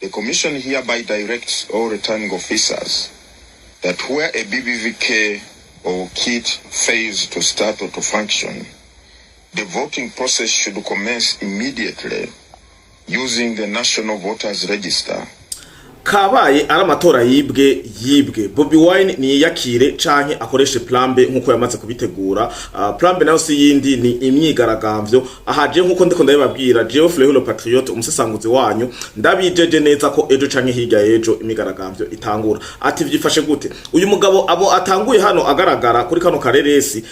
The Commission hereby directs all returning officers that where a BVVK or kit fails to start or to function, the voting process should commence immediately using the National Voters Register. Kabaye ari amatora yibwe yibwe. Bobi Wine niyakire canke akoreshe plan B nkuko yamaze kubitegura. Plan B nayo si yindi, ni imyigaragambyo. Ahaje nkuko ndiko ndabibabwira, jewe Fleury le Patriote, umusesanguzi wanyu, ndabijeje neza ko ejo canke hirya ejo imyigaragambyo itangura. Ati vyifashe gute? Uyu mugabo abo atanguye hano agaragara kuri kano kareresi,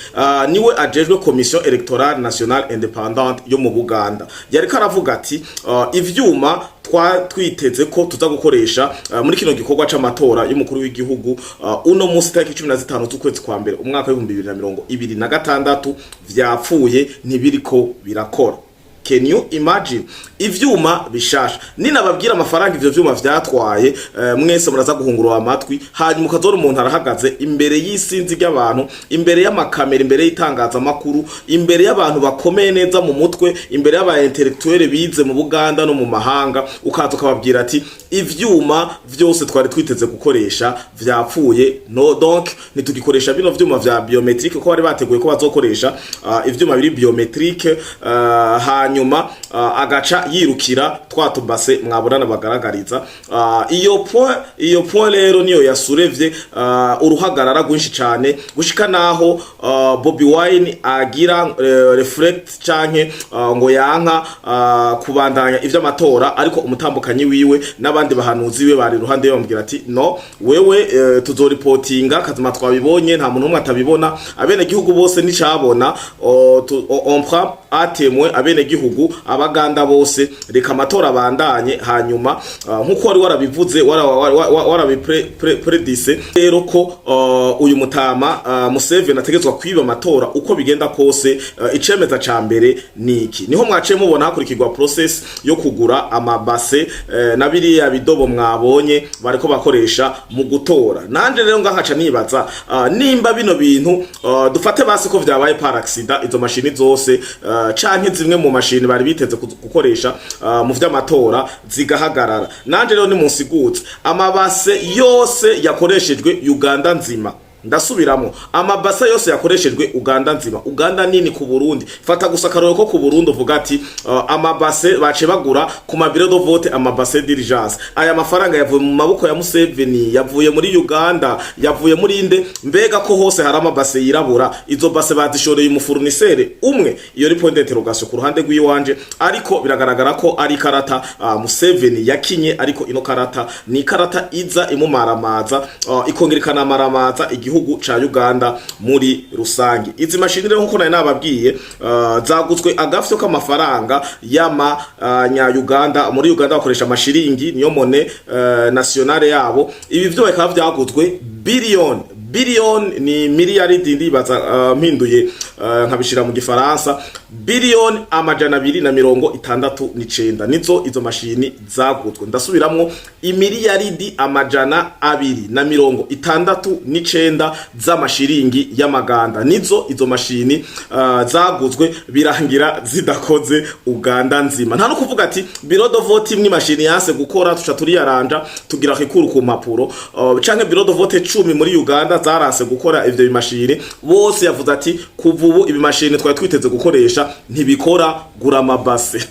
niwe ajejwe Commission Électorale Nationale Indépendante yo mu Buganda. Yariko aravuga ati ivyuma twiteze ko tuza gukoresha muri kino gikorwa c'amatora y'umukuru w'igihugu uno munsi tariki 15 z'ukwezi kwa mbere umwaka w'2026 vyapfuye, ntibiriko birakora. Can you imagine? Ivyuma bishasha, ninababwira amafaranga ivyo vyuma vyatwaye, mwese muraza guhungurwa amatwi. Hanyuma ukazora umuntu arahagaze imbere y'isinzi ry'abantu, imbere y'amakamera, imbere y'itangazamakuru, imbere y'abantu bakomeye neza mu mutwe, imbere y'aba intellectuel bize mu Buganda no mu mahanga, ukaza ukababwira ati ivyuma vyose twari twiteze gukoresha vyapfuye, no donc ntitugikoresha bino vyuma vya biométrique, ko bari bateguye ko bazokoresha ivyuma biri biométrique. Hanyuma agaca yirukira twa tubase mwabonana bagaragariza. Iyo point rero niyo yasurevye uruhagarara rwinshi cane, gushika naho Bobi Wine agira reflect canke ngo yanka kubandanya ivy'amatora. Ariko umutambukanyi wiwe n'abandi bahanuzi be bari iruhande ye bamubwira ati no, wewe, tuzoripotinga kazima, twabibonye, nta muntu umwe atabibona, abene gihugu bose nicabona, on prend à témoin abene gihugu, Abaganda bose, reka amatora abandanye. Hanyuma nkuko wari warabivuze, warabipredise rero ko uyu mutama Museveni ategetswa kwiba amatora uko bigenda kose. Icemeza ca mbere niki? Niho mwaciye mubona hakurikirwa process yo kugura amabase na biriya bidobo mwabonye bariko bakoresha mu gutora. Nanje rero ngahaca nibaza, nimba bino bintu, dufate basi ko vyabaye par accident, izo mashini zose canke zimwe mu mashini bari biteze gukoresha mu vy'amatora zigahagarara, nanje rero nimunsigutse amabase yose yakoreshejwe Uganda nzima. Ndasubiramo, amabasa yose yakoreshejwe Uganda nzima. Uganda nini ku Burundi, fata gusa akarorero ko ku Burundi, uvuga ati amabase bace bagura ku ma bureau de vote, amabase d'urgence, aya mafaranga yavuye mu maboko ya Museveni, yavuye muri Uganda, yavuye muri inde? Mbega ko hose hari amabase yirabura, izo base bazishoreye umu fournisseur umwe? Iyo ni point d'interrogation ku ruhande rw'iwanje. Ariko biragaragara ko ari ikarata Museveni yakinye, ariko ino karata ni ikarata iza imumaramaza, ikongera ikanamaramaza igihugu ca Uganda muri rusange. Izi mashini rero, nkuko nari nababwiye, zaguzwe agafyo k'amafaranga y'ama nya Uganda. Muri Uganda bakoresha amashiringi, niyo monnaie nationale yabo. Ibi vyo bikaba vyaguzwe billion billion, ni miliyaridi ndibaza, mpinduye nkabishira mu Gifaransa, biliyoni 269 nizo izo mashini zaguzwe. Ndasubiramwo, imiliyaridi 269 z'amashiringi y'amaganda nizo izo mashini zaguzwe, birangira zidakoze Uganda nzima. Nta no kuvuga ati bureau de vote imwe imashini yanse gukora, tuca turiyaranja tugira kikuru ku mpapuro, canke bureau de vote 10 muri Uganda zaranse gukora ivyo bimashini bose. Yavuze ati kuva ubu ibimashini twari twiteze gukoresha ntibikora, gura amabase.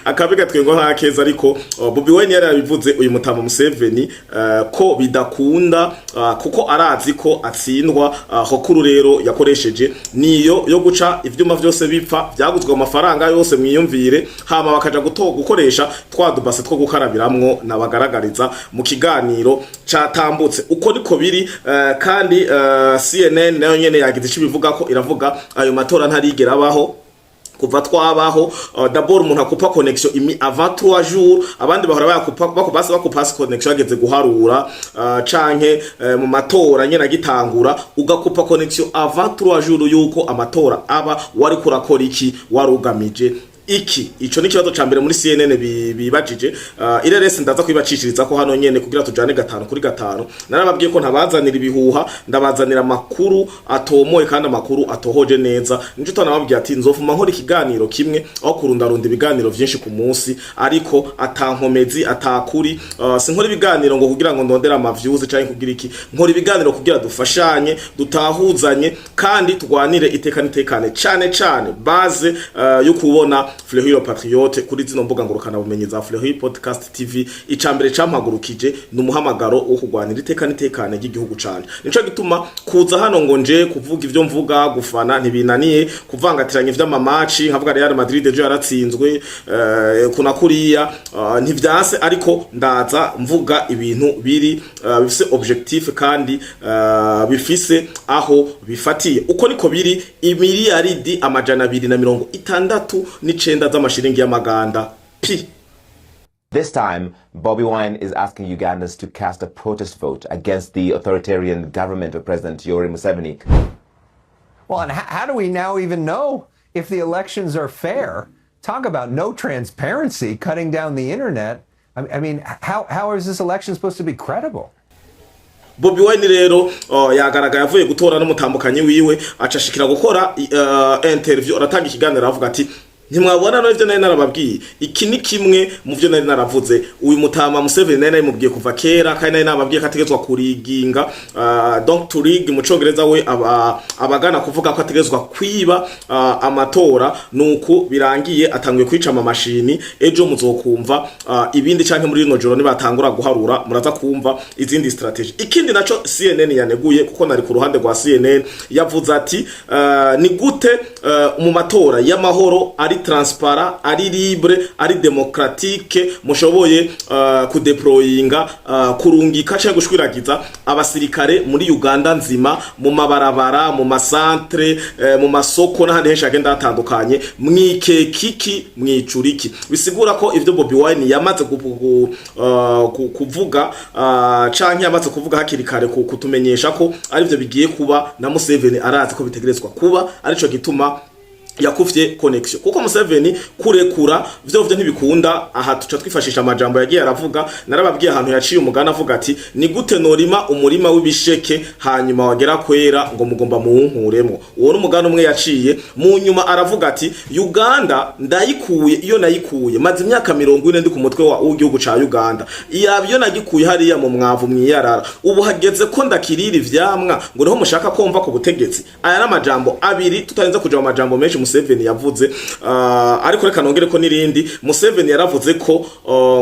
Akabi gatwengo nta keza. Ariko Bobi Wine yari yabivuze, uyu mutama Museveni, ko bidakunda, kuko arazi ko atsindwa. Hokuru rero yakoresheje niyo yo guca ivyuma vyose bipfa vyaguzwe amafaranga yose, mwiyumvire, hama bakaja gukoresha twa dubase two gukarabiramwo nabagaragariza mu kiganiro catambutse. Uko niko biri. Kandi CNN nayo nyene yagize ico ibivuga ko iravuga ayo matora ntarigera abaho kuva twabaho. D'abord umuntu akupa connexion imi avant 3 jours, abandi bahora bayakupa bakubase bakupasa connexion ageze guharura, canke mu matora nyene agitangura, ugakupa connexion avant 3 jours yuko amatora aba, wari kurakora iki? Warugamije iki? Iki ico ni ikibazo ca mbere muri CNN bibajije. Ireresi ndaza kwibacishiriza ko hano nyene kugira tujane gatanu kuri gatanu. Narababwiye ko ntabazanira ibihuha, ndabazanira amakuru atomoye kandi amakuru atohoje neza. Nico tanababwiye ati nzofuma nkora ikiganiro kimwe aho kurundarunda ibiganiro vyinshi ku munsi, ariko atankomezi atakuri. Sinkora ibiganiro ngo kugira ngo ndondere ama views canke kugira iki. Nkora ibiganiro kugira dufashanye, dutahuzanye kandi turwanire iteka n'itekane, cane cane base yo kubona Fleury Patriote kuri zino mbuga ngurukana bumenyi za Fleury Podcast TV. Icambere campagurukije ni umuhamagaro wo kurwanira iteka n'itekane ry'igihugu canje. Nico gituma kuza hano ngo nje kuvuga ivyo mvuga, gufana ntibinaniye, kuvangatiranya ivy'ama match nkavuga Real Madrid ejo yaratsinzwe kuna kuriya, ntivyanse, ariko ndaza mvuga ibintu biri bifise objectif kandi bifise aho bifatiye. Uko niko biri. Imiliyaridi 269 z'amashiringi y'amaganda pi. This time, Bobi Wine is asking Ugandans to cast a protest vote against the authoritarian government of President Yoweri Museveni. Well, and how do we now even know if the elections are fair? Talk about no transparency, cutting down the internet. I mean, how is this election supposed to be credible? Bobi Wine rero yagaragaye avuye gutora n'umutambukanyi wiwe, acashikira gukora interview, aratanga ikiganiro, avuga ati: "Ntimwabona no ivyo nari narababwiye? Iki ni kimwe mu vyo nari naravuze. Uyu mutama Museveni nari narimubwiye kuva kera, kandi nari nababwiye ko ategetswa kuriginga." Donc to rig mu congereza we abagana kuvuga ko ategetswa kwiba amatora. Nuku birangiye atanguye kwica ama mashini. Ejo muzokumva ibindi, canke muri rino joro nibatangura guharura muraza kumva izindi strategy. Ikindi naco CNN yaneguye, kuko nari ku ruhande rwa CNN, yavuze ati ni gute mu matora y'amahoro ari transparent, ari libre, ari démocratique, mushoboye kudeployinga, kurungika cyangwa gushwiragiza abasirikare muri Uganda nzima, mu mabarabara, mu masantre, mu masoko n'ahandi henshi hagenda hatandukanye, mwikekiki mwicuriki? Bisigura ko ivyo Bobi Wine yamaze kuvuga canke yamaze kuvuga hakiri kare, kutumenyesha ko arivyo bigiye kuba, na Museveni arazi ko bitegerezwa kuba, arico gituma yakufye connection, kuko Museveni kurekura vyo ntibikunda. Aha tuca twifashisha amajambo yagiye aravuga. Narababwiye ahantu yaciye umugani avuga ati: "Ni gute norima umurima w'ibisheke, hanyuma wagera kwera ngo mugomba muwunkuremo?" Uwo n'umugani umwe yaciye. Mu nyuma aravuga ati: "Uganda ndayikuye iyo nayikuye, maze imyaka 40 ndi ku mutwe wa w'igihugu ca Uganda. Iyaba iyo nagikuye hariya mu mwavu mwiyarara, ubu hageze ko ndakirira ivyamwa, ngo niho mushaka komva ku butegetsi." Aya n'amajambo abiri, tutarinze kuja mu majambo menshi Museveni yavuze. Ariko reka nongere ko n'irindi Museveni yaravuze ko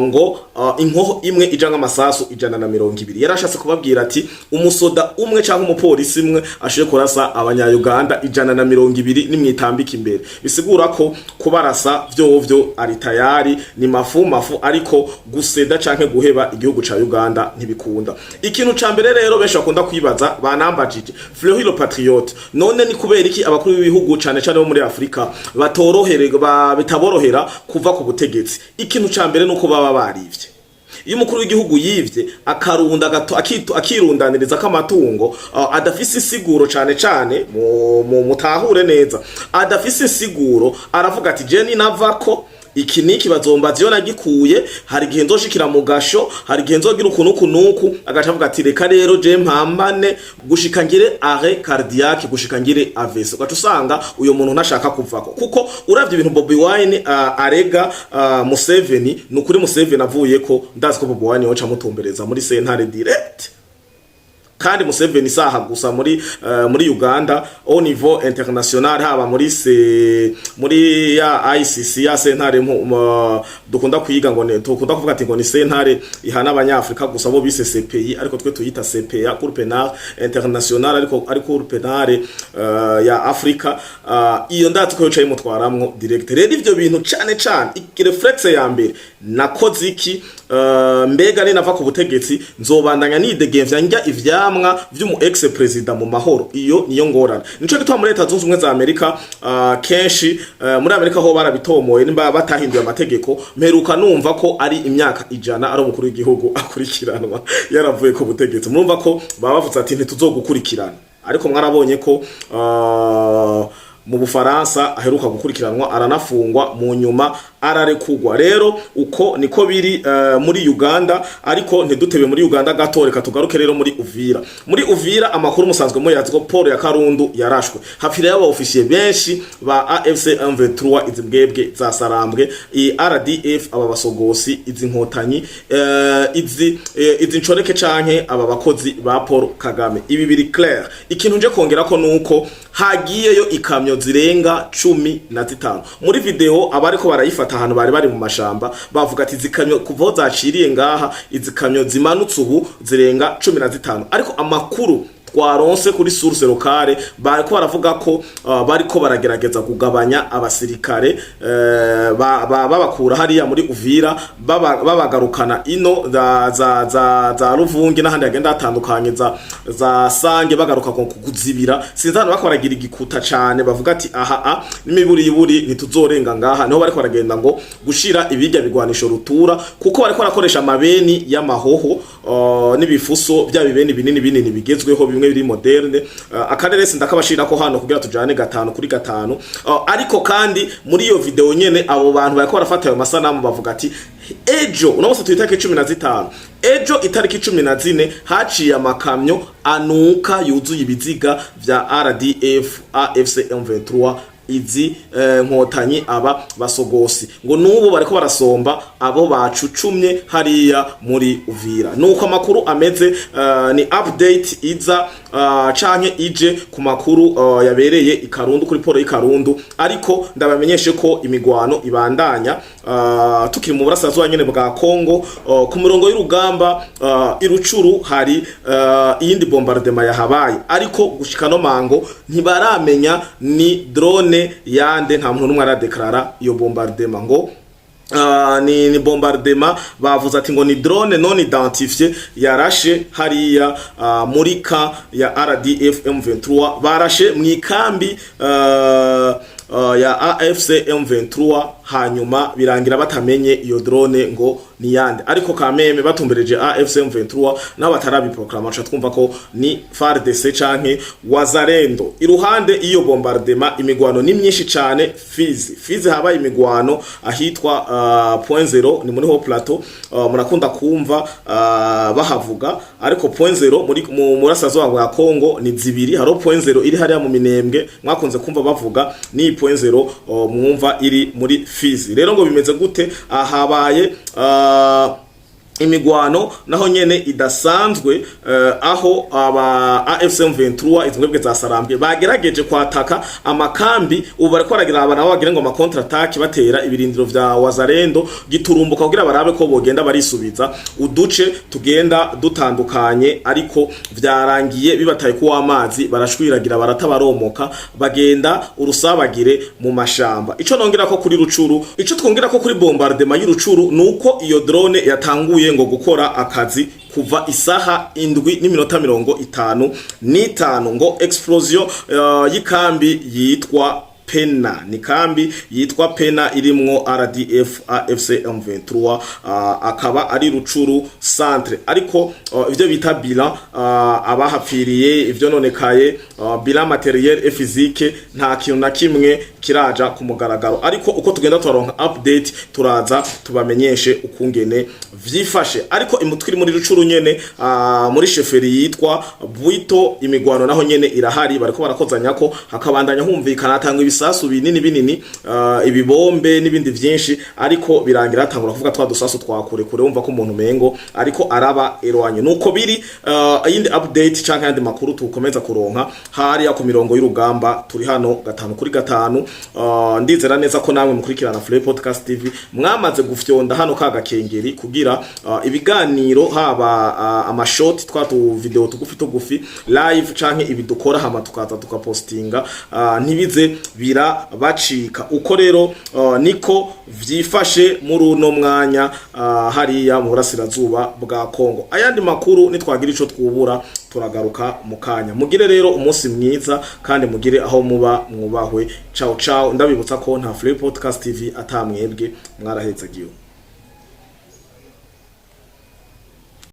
ngo inkoho imwe ija nk'amasasu 120. Yarashatse kubabwira ati umusoda umwe canke umupolisi umwe ashoboye kurasa abanya-Uganda 120 nimwitambika imbere. Bisigura ko kubarasa vyovyo ari tayari, ni mafu mafu, ariko guseda canke guheba igihugu ca Uganda ntibikunda. Ikintu ca mbere rero benshi bakunda kwibaza, banambajije: "Fleury le Patriote, none ni kubera iki abakuru b'ibihugu, cane cane bo muri Afrika, batoroherwa, bitaborohera kuva ku butegetsi?" Ikintu ca mbere nuko baba barivye. Iyo umukuru w'igihugu yivye akarunda gato, akirundaniriza k'amatungo adafise insiguro, cane cane mu mutahure neza, adafise insiguro, aravuga ati: "Je ninavako iki niki bazombaza iyo nagikuye, hari igihe nzoshikira mu gasho, hari igihe nzogira ukuntu uku nuku." Agaca avuga ati: "Reka rero je mpambane gushika ngire arrêt cardiaque, gushika ngire AVC." Ugaca usanga uyo muntu ntashaka kuvako, kuko uravye ibintu Bobi Wine arega Museveni, nukuri Museveni avuye ko ndazi ko Bobi Wine yoca amutumbereza muri sentare direct. Kandi Museveni isaha gusa muri Uganda, au niveau international, haba muri ya ICC, ya sentare dukunda kwiga ngo dukunda kuvuga ati ngo ni sentare ihana abanyafrika gusa, bo bise CPI, ariko twe tuyita CPA, Cour Pénale Internationale, ariko Cour Pénale ya Afrika. Iyo ndazi ko yoca yimutwaramwo direct. Rero ivyo bintu cane cane, réflexe ya mbere nakoze iki? Mbega ni nava ku butegetsi nzobandanya nidegemvya, njya ivyamwa vy'umu ex président mu mahoro? Iyo niyo ngorane. Nico gituma muri Leta Zunze Ubumwe za Amerika, kenshi muri Amerika ho barabitomoye, nimba batahinduye amategeko, mperuka numva ko ari imyaka 100 ari umukuru w'igihugu akurikiranwa yaravuye ku butegetsi. Murumva ko baba bavuze ati: "Ntituzogukurikirana." Ariko mwarabonye ko mu Bufaransa aheruka gukurikiranwa, aranafungwa, mu nyuma ararekugwa. Rero uko niko biri muri Uganda. Ariko ntidutebe muri Uganda gato, reka tugaruke rero muri Uvira. Muri Uvira amakuru musanzwe muyazi ko port ya Karundu yarashwe, hapfira y'aba officier benshi ba AFC M23, izi mbwebwe za Sarambwe, i RDF, aba basogosi, izi nkotanyi, izi ncoreke canke aba bakozi ba Paul Kagame. Ibi biri clair. Ikintu nje kongera ko nuko hagiyeyo ikamyo zirenga 15. Muri video abariko barayifata ahantu bari bari mu mashamba bavuga ati izi kamyo kuva aho zaciriye ngaha, izi kamyo zimanutse ubu zirenga 15. Ariko amakuru twaronse kuri source locale, bariko baravuga ko bariko baragerageza kugabanya abasirikare, babakura hariya muri Uvira, babagarukana ino za Ruvungi n'ahandi hagenda hatandukanye, za Sange, bagaruka ku kuzibira. Sinzi hano bariko baragira igikuta cane, bavuga ati aha a n'imiburiburi ntituzorenga ngaha. Niho bariko baragenda ngo gushira ibirya bigwanisho rutura, kuko bariko barakoresha amabeni y'amahoho n'ibifuso bya bibeni binini binini bigezweho, bimwe biri moderne. Akarere sindakabashira ko hano kugira tujane gatanu kuri gatanu. Ariko kandi muri iyo video nyene abo bantu bariko barafata ayo masanamu bavuga ati ejo, uno munsi twita 15, ejo itariki 14 haciye amakamyo anuka yuzuye ibiziga vya RDF, AFC M23, izi nkotanyi, aba basogosi. Ngo nubu bariko barasomba abo bacucumye hariya muri Uvira. Nuko amakuru ameze. Ni update iza canke ije ku makuru yabereye i Karundu, kuri port y'Ikarundu. Ariko ndabamenyeshe ko imigwano ibandanya. Tukiri mu burasirazuba nyene bwa Kongo, ku murongo y'urugamba i Rucuru hari iyindi bombardement yahabaye, ariko gushika no mango ntibaramenya ni drone yande. Nta muntu n'umwe aradeklarara iyo bombardement ngo ni bombardement. Bavuze ati ngo ni drone non identifié yarashe hariya muri ka ya RDF M23, barashe mu ikambi ya AFC M23, hanyuma birangira batamenye iyo drone ngo ni yande. Ariko kameme batumbereje AFC M23 nabo batarabiproclama, cha twumva ko ni FARDC canke Wazalendo. Iruhande iyo bombardement, imigwano ni myinshi cane Fizi. Fizi habaye imigwano ahitwa Point Zero, ni muri Haut Plateau. Murakunda kumva bahavuga, ariko Point Zero muri mu murasirazuba bwa Kongo ni zibiri. Haro Point Zero iri hariya mu Minembwe mwakunze kumva bavuga, ni Point Zero mwumva iri muri Fizi. Rero ngo bimeze gute? Ahabaye imigwano naho nyene idasanzwe, aho aba AFC M23, izi mwebwe za Sarambwe, bagerageje kwataka amakambi. Ubu bariko baragira aba nabo bagira ngo ama contre attaque, batera ibirindiro vya Wazalendo giturumbuka kugira barabe ko bogenda barisubiza uduce tugenda dutandukanye. Ariko vyarangiye bibataye ku amazi, barashwiragira, baratabaromoka, bagenda urusabagire mu mashamba. Ico nongera ko kuri Rucuru, ico twongera ko kuri bombardement y'Urucuru, nuko iyo drone yatanguye ngo gukora akazi kuva isaha 7:55, ngo explosion y'ikambi yitwa Pena. Ni kambi yitwa Pena irimwo RDF, AFC M23, akaba ari Rucuru centre. Ariko ivyo bita bilan, abahapfiriye, ivyo nonekaye, bilan matériel et physique, nta kintu na kimwe kiraja ku mugaragaro. Ariko uko tugenda turaronka update, turaza tubamenyeshe ukungene vyifashe. Ariko imutwe iri muri Rucuru nyene, muri chefferie yitwa Bwito, imigwano naho nyene irahari, bariko barakozanya ko hakabandanya humvikana, hatangwa ibisasu binini binini, ibibombe n'ibindi vyinshi. Ariko birangira hatangura kuvuga twa dusasu twa kure kure, wumva ko umuntu mengo ariko araba erwanye. Nuko biri. Iyindi update canke yandi makuru tukomeza kuronka hariya ku mirongo y'urugamba, turi hano gatanu kuri gatanu. Ndizera neza ko namwe mukurikirana Free Podcast TV mwamaze gufyonda hano ka gakengeri kugira ibiganiro, haba amashoti, twa tu video tugufi tugufi, live canke ibidukora hama tukaza tukapostinga, ntibize birabacika. Uko rero niko vyifashe muri uno mwanya hariya mu burasirazuba bwa Kongo. Ayandi makuru nitwagira ico twubura turagaruka mu kanya. Mugire rero umunsi mwiza kandi mugire aho muba mwubahwe. Ciao ciao. Ndabibutsa ko nta Free Podcast TV atamwebwe. Mwarahetsagiwe.